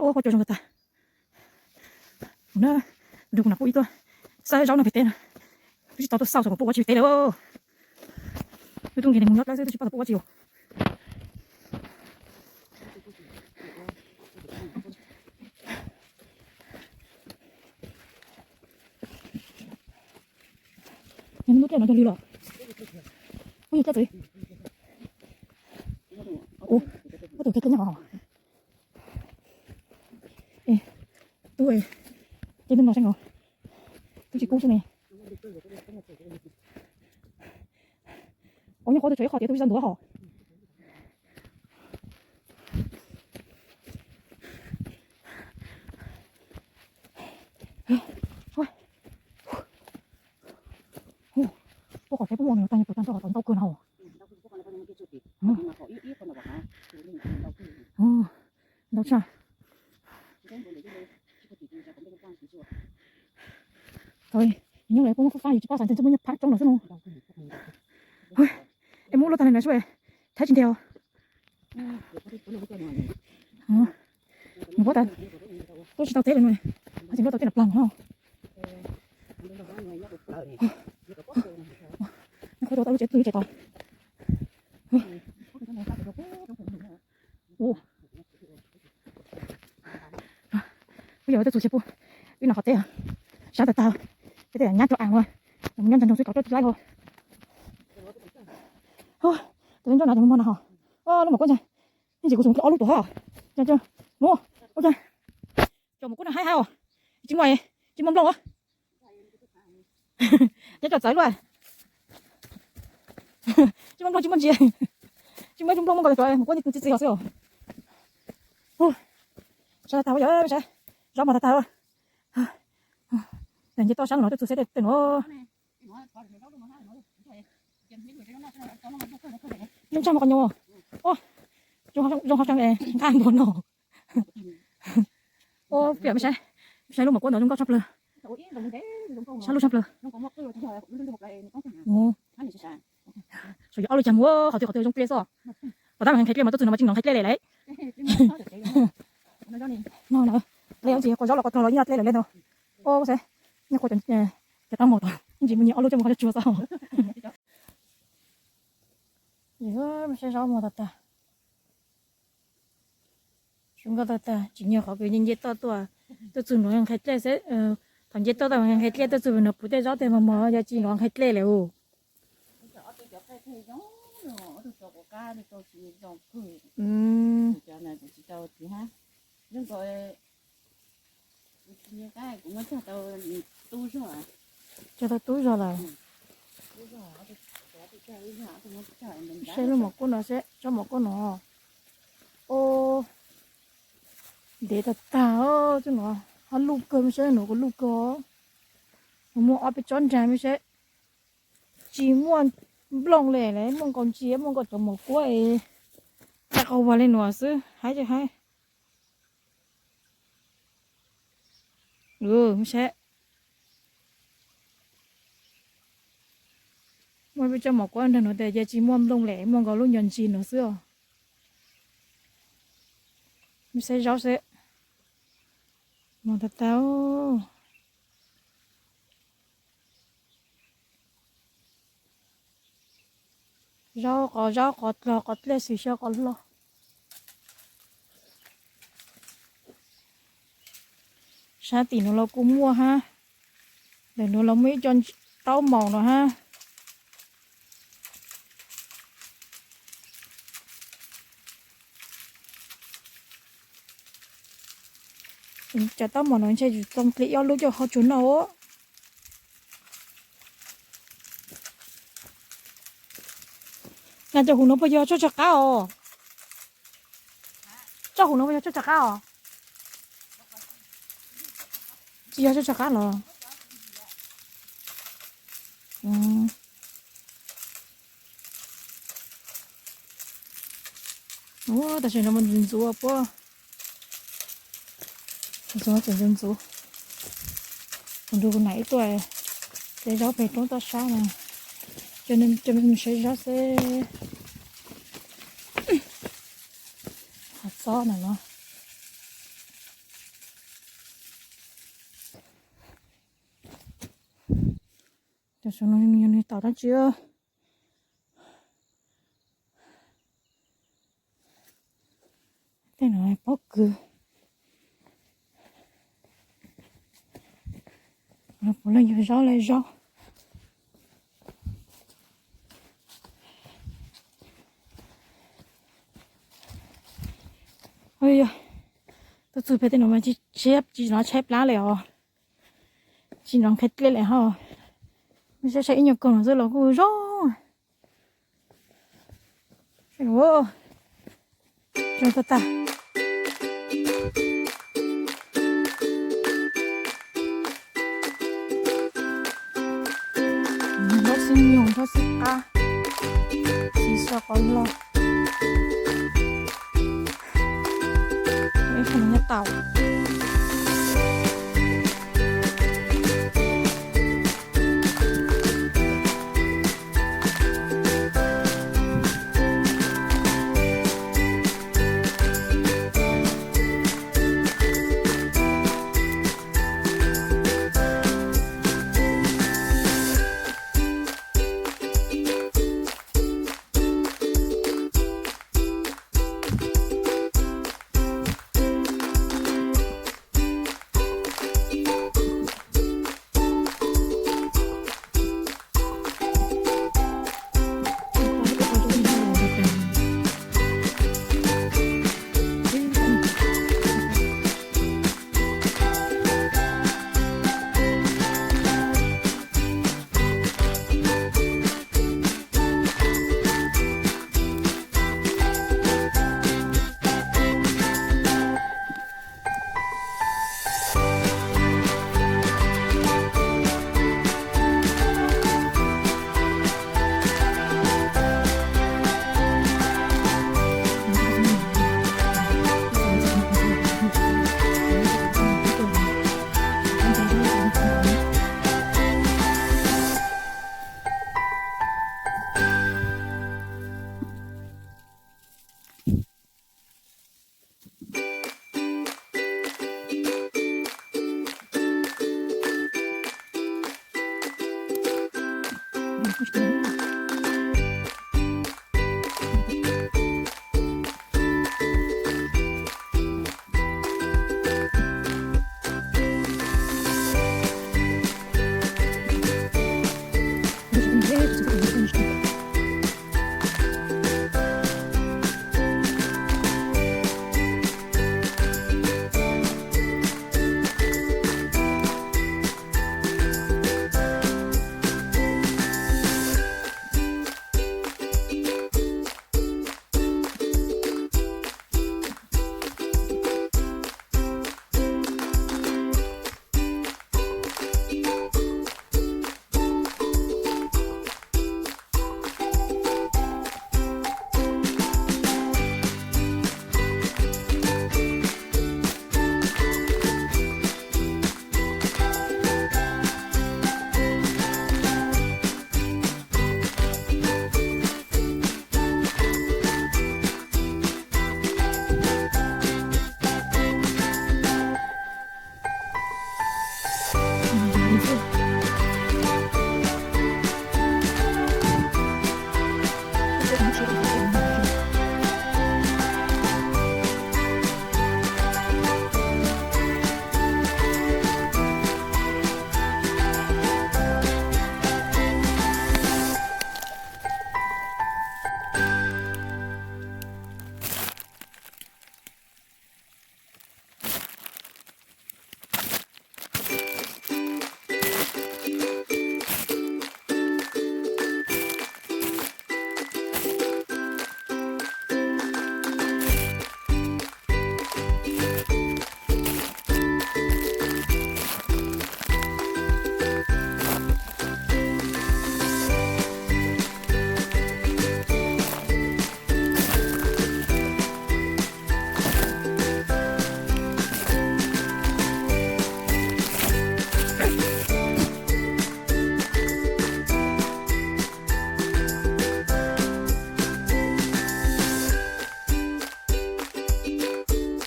Ua qhov cua zoo tag. Kuv na, kuv kuv nam pub ib tuaj xawb zaub noj pem teb na. Twb tsis tau tuaj xauj saum kuv pub ua tsis pem teb lawm. Twb tuaj nqis mus nyob dawb xwb twb tsis pom saum pub ua tsis yus. Nws muab dlej no cog lw los. Ub, yog coj txwv. Ub, ub, tus khe tus nyab hov. Tub, ces tus no seej os. Twb tsis kub xwb ne. Ua nyuag qhuav twb tshuav ib qho tias twb tsis tau ntuav hos. Pub qhov tsheb pub ua nws tag nws puas tag nrho qhov tau ntau kawg no. Ntau tshaj. Thaum nyob lawm pub muab fab fab yus tsis pab xav ntshe muab nyob phab roob lawm xwb no. Es muab lub tag li na sub, thab tsis ntiag. Nws puab tas, tuaj tsis tau teb lawm no. Tsis nplooj tau tej no plag no. Qhov tau lub tsev, lub tsev tod. Wb yog tuaj txug tsev pub, wb no qhov teb sab tag tag, peb tej nyab rau as no, nyob ntag nrog xwb cov roj tsis laib hos. Tus nroj no ces muag no hos. Lub maum kuab ntag, ntsis kuv txus ob lub tuag hos. Mus, ua cas cov maum kuab no haib haib os. Tsis muaj, tsis muaj nplooj. Nyob tso txawv luaj. Tsis muaj nplooj tsis muaj ntsis, tsis muaj ib tug nplooj muaj nkaus cov maum kuab txi txi hos xwb os. Sab tag tag yog sab, zaub mos tag tag. Nce toj sab no tuaj txug sab tej nuav. Zoo tshaj muaj qhov nyuaj. Zoo qhov tseeb nqaj npua no. Peb saib, saib lub maum kuab ntawd zoo nkauj tshaj plaws. Saib lub tshaj plaws. Tsuas yog ob lub cag mus qhov twg qhov twg zoo plig xwb. Tom tab mas nqhis dlej mas tuaj txug no mas tsis nqhis dlej li lawm. No na, dlej ntsis qua zaub los qua dlog los yeej yog dlej lawm li no. Saib, nyob qua cov taub mos tod ntsis mus nyiag ob lub coj mus qhov tsuag xwb. Saib zaub mos tag tag. Zoo nkauj tag tag, tsis nyiag qhov kws nce nce toj tuaj, tuaj txug nuav nqhis dlej xwb. Thaum nce toj tuaj nqhis dlej tuaj txug nuav puv tej zaub tej mos mos, yog tsis nuav nqhis dlej lawm. Cog tau tub zog lawm. Saib lub maum kuab no seb, tsob maum kuab no. Ntev tag tag, tsob no ho luj kawg, saib nuav kuj luj kawg. Nws muaj ob peb tsob nrag, saib tsis muaj nplooj li, muaj nkaus ntsis, muaj nkaus cov maum kuab es qaug vag li nuav xwb, haib ces haib. Saib, muaj peb tsob maum kuab nrag nuav tes ces tsis muaj nplooj li, muaj nkaus lub nyuag ntsis nuav xwb os. Saib zaub seb, mos tag tag. Zaub qos, zaub qos dlog, qos dlej xwm xyaw qos hlo. Sab tim nuav los kuj muaj hab. Ntawm nuav los muaj ib co taub maum no hab. Cov taub maum no ntshe yus tau nqhis ib ob lub coj ho tsuag noj. Nas, cov huv nuav puas yog tsob tsov qab os? Tsob huv nuav puas yog tsob tsov qab os? Tsis yog tsob tsov qab los? Ua tam sim no mus ntxuav puab, ntxuav ntxuav ntxuav. Kuv nrug kuv nam ib tuaj teb zaub pem roob toj sab na, coj nej mus saib zaub xwb. Qhov txob na no. Nws tau dab tsi? Tej no pob kws. Puav leej yog zaub laj zaub. Tus txug pem tej no mas tsis, tsis hnov tshaib plab li os. Tsis hnov qhia dlej li hos. Saib saib ib nyuag koog xwb los kuj zoo. Zoo tag tag. Nyob xwb nyuag, nyob xwb qab, txiv so qhov loj. Ib tug nyob tau.